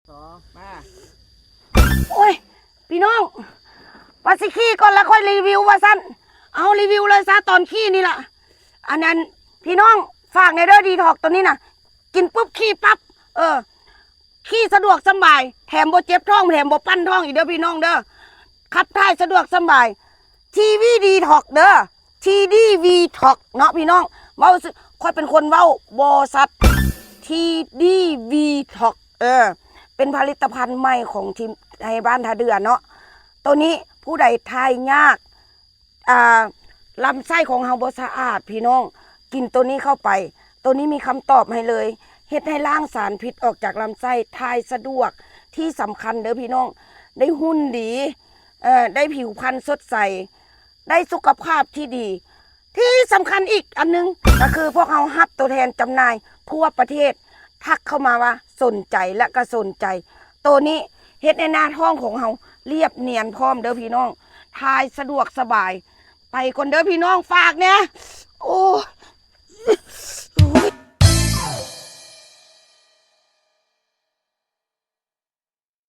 ສອງ ມາ. ໂອ້ຍ ພີ່ນ້ອງ ວ່າຊິຂີ່ກ່ອນລະຄ່ອຍຣີວິວວ່າຊັ້ນ. ເອົາ ຣີວິວເລີຍຊະ ຕອນຂີ່ນີ້ລະ. ອັນນັ້ນ ພີ່ນ້ອງ ຝາກແດ່ເດີ ດີທັອກໂຕນີ້ນະ ກິນປຶບຂີ່ປັບ. ເອີ ຂີ່ສະດວກສະບາຍ ແຖມບໍ່ເຈັບທ້ອງ ແຖມບໍ່ປັ່ນທ້ອງອີກເດີພີ່ນ້ອງເດີ. ຂັບຖ່າຍສະດວກສະບາຍ ທີດີວີທັອກເດີ ທີດີວີທັອກເນາະພີ່ນ້ອງ. ເວົ້າຊື່ ຂ້ອຍເປັນຄົນເວົ້າບໍ່ຊັດ ທີດີວີທັອກ ເອີ ເປັນຜະລິດຕະພັນໃໝ່ຂອງທີມ ໃນບ້ານທ່າເດືອເນາະ. ໂຕນີ້ຜູ້ໃດຖ່າຍຍາກ ອ່າ ລຳໄສ້ຂອງເຮົາບໍ່ສະອາດ ພີ່ນ້ອງ ກິນໂຕນີ້ເຂົ້າໄປ ໂຕນີ້ມີຄຳຕອບໃຫ້ເລີຍ ເຮັດໃຫ້ລ້າງສານພິດອອກຈາກລຳໄສ້ ຖ່າຍສະດວກ ທີ່ສຳຄັນເດີພີ່ນ້ອງ ໄດ້ຫຸ່ນດີ ເອີ ໄດ້ຜິວພັນສົດໃສ ໄດ້ສຸຂະພາບທີ່ດີ. ທີ່ສຳຄັນອີກອັນໜຶ່ງ ກໍຄືພວກເຮົາຮັບຕົວແທນຈຳໜ່າຍທົ່ວປະເທດ ທັກເຂົ້າມາວ່າສົນໃຈ ແລະ ກໍສົນໃຈ. ໂຕນີ້ເຮັດໃຫ້ໜ້າທ້ອງຂອງເຮົາລຽບນຽນພ້ອມເດີພີ່ນ້ອງ ຖ່າຍສະດວກສະບາຍ. ໄປກ່ອນເດີພີ່ນ້ອງ ຝາກແດ່. ໂອ້ຍ